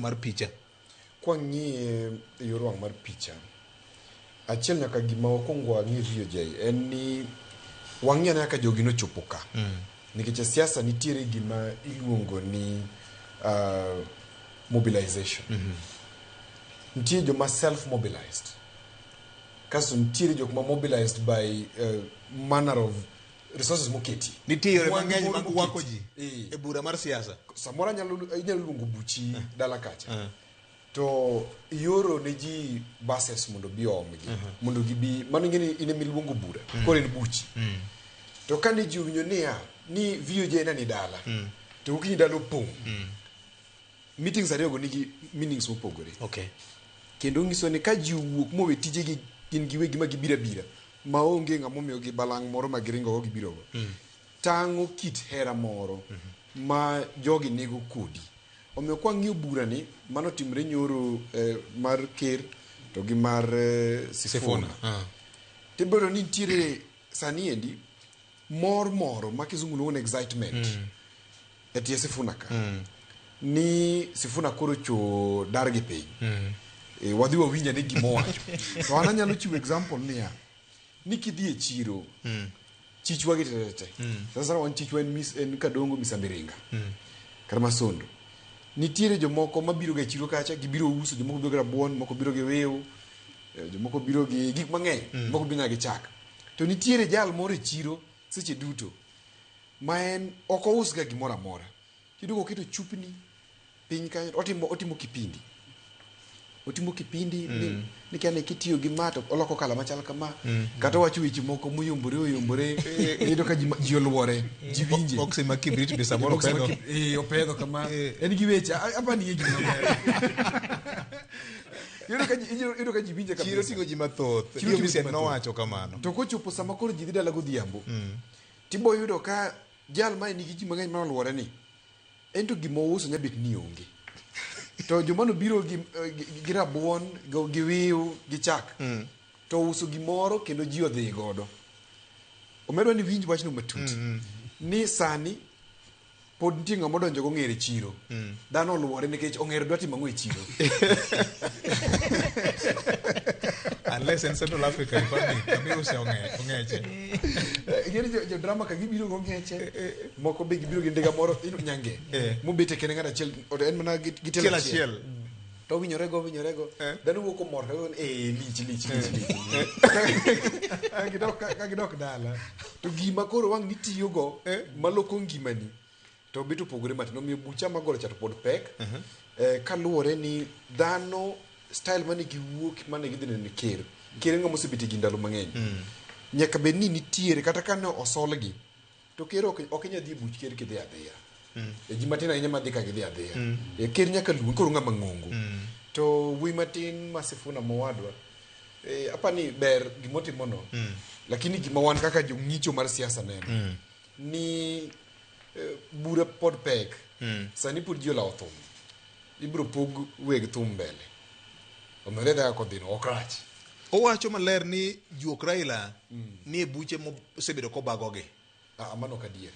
mar picha. Kwang'iye e yor wang' mar picha, achiel nyaka gima wakwongo wang'i VOJ en ni wang'i ane kaka jogi nochopo ka. Nikech e siasa nitiere gima iluongo ni mobilization. Nitie joma self mobilized. Kasto nitiere jok ma mobilized by manner of resources moketi. Nitie yore Mwandu mang'eny moro mag wako moketi. ji Eh. e bura mar siasa. Samoro inyalo luongo buchi dala kacha. To ioro ne ji buses mondo obi oomgi. Mondo gibi, mano ing'e ni in ema iluongo bura. Koro en buchi. To kane ji owinjo niya, ni VOJ ne ni dala. To gokinyi dala opong'. Meetings ariyogo nigi meanings mopogore. Okay. Kendo nyiso ni ka ji owuok mowe tijegi gin giwegi ma gibiro abira maonge ng'ama omiyogi balang' moro ma giringogo gibirogo. Tang'o kit hera moro ma jogi nigo kodi. Omiyo kwang'iyo burani manotimre nyoro mar ker to gi mar Sifuna. Tibiro ni nitiere sani endi mor moro ma kizungu luongo ni excitement e tie Sifuna ka. Ni Sifuna koro cho dar gi piny. Wadhi wawinj ane gima owacho. To an anyalo chiwo example niya, ni kidhi e chiro, chichwa gi te. Sasa wan chichwa en, en Kadongo Misambiringa. Kata Masondo. Nitiere jomoko mabiro ga e chiro kacha, gibiro uso, jomoko biro gi rabuon, moko biro gi wiu, jomoko biro gi gik mang'eny, moko biro nyaka gi chak. To nitiere jal moro e chiro seche duto ma en ok ous ga gimoro amora. Iyudo koketo chupni piny kanyo, otimo kipindi. Otimo kipindi ni kia ni kitiyo gi ma to oloko kala machal kama. Kata owacho weche moko moyombore oyombore, iyudo ka ji oluore, ji winje. Boksi ma kibrit be samoro Boksi ma opedho. Opedho kama. En gi weche, apa ni gima maber. Iyudo ka ji winje kabisa. Chiro ting'o ji mathoth. Chiro ting'o ji Dio Misen mathoth. nowacho kamano. To kochopo sama koro ji dhi dala godhiambo, tibo yudo ka jal ma nigi ji mang'eny ma oluore ni, en to gima ouso nya bet ni onge. To joma nobiro gi rabuon, gi wiu, gi chak, to ouso gimoro kendo ji odhi godo. Omedwa ni winj wachno matut. Ni sani pod nitie ng'ama odonjo gong'er e chiro. Dhano oluore nikech ong'er dwa timo ang'o e chiro. Unless en Central Africa Republic, kama iuse ong'eche. Ing'eni jo drama ka gibiro gong'eche, moko be gibiro gi ndiga moro, ino nyange, mobete kende ng'ato achiel, en mana gi tielo Tielo achiel. achiel. To owinjore go, owinjore go. Dhano wuok komor, to lich, lich, lich, lich. Ka gidok dala, to gima koro wang' nitiyogo, maloko ngimani, to bet opogore matin. Omiyo bucha magoro cha to pod pek. Kaluwore ni dhano style mane giwuok, mane gidhi neno ker. Ker en ng'ama osebet e gi ndalo mang'eny. Nyaka bed ni nitiere, kata ka ne osolgi, to ker ok inyal dhi e buch ker kidhi adhiya. Ji matin ahinya madhi ka gidhi adhiya. Ker nyaka luong, koro ng'ama ng'ongo. To wuoyi matin ma Sifuna mowadwa, apa ni ber gimotimono. Lakini gima wan kaka jong'icho mar siasa neno, ni bura pod pek. Sani pod ji olawo thum. Ibiro pog weg thum mbele. Omiyo dhi kaka odhino, ok rach. Owacho maler ni juok Raila ni e buche mosebedo kobagogi. Mano ok adier.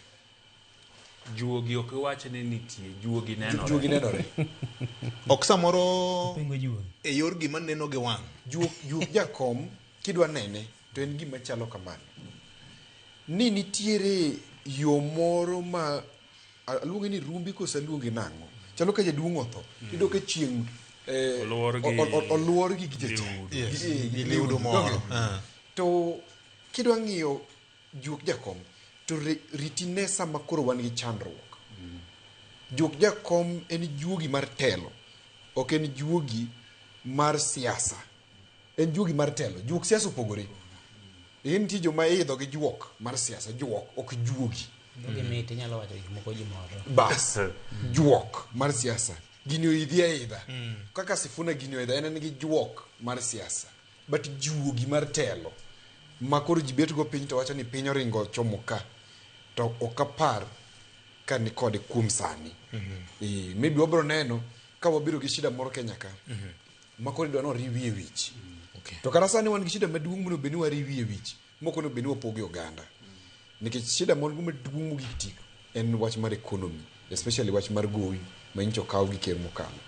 Juogi ok iwach ni nitie, juogi nenore. Juogi nenore. Ok samoro Pingo juogi. e yor gima neno gi wang'. Juok jakom kidwa nene to en gima chalo kamano. Ni nitiere yo moro ma aluonge ni rumbi koso aluonge nang'o. Chalo ka jaduong' otho, iyudo ka chieng', Oluor gi oluor gi gige cha. liudu. Yes, Gi gi liudu moro. Donge? To kidwa ng'iyo juok jakom, to ritine sama koro wan gi chandruok. Juok jakom en juogi mar telo, ok en juogi mar siasa. En juogi mar telo. Juok siasa opogore. En nitie joma idho gi juok mar siasa, juok ok juogi. Juogi mit, inyalo wacho gik moko ji moro. Bas, juok mar siasa. Gini oidhi aidha. Kaka Sifuna gini oidha, en gi juok mar siasa. But juogi mar telo, ma koro ji bet go piny to wacho ni piny oringo chomo ka, to ok apar ka ni kode kuom sani. Maybe wabiro neno ka wabiro gi shida moro Kenya ka, ma koro idwa ni oriwie wich. To kata sani wan gi shida maduong' monego bed ni wariwie wich, mok onego bed ni wapoge oganda. Nikech shida mon go maduong' mogik tik en wach mar economy, especially wach mar gowi ma nyocha okaw gi ker mokalo.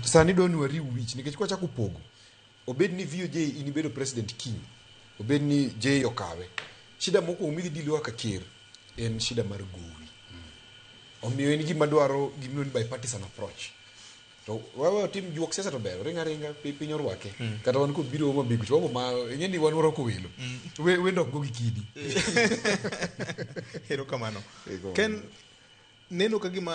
Sani dwa ni wariw wich nikech kwachako pogo, obed ni VOJ in ibedo president kiny, obed ni J okawe, shida mokwongo midhi deal kaka ker en shida mar gowi. Omiyo en gima dwaro gimiluongo ni bipartisan approach. To wawe otim juok siasa to ber, ringa ringa piny orwake. Kata wan kobiro Homa Bay kucho, wago ma ing'e ni wan warwako welo. Wendo ok go gi kidi. Erokamano. Erokamano. Ken neno ka gima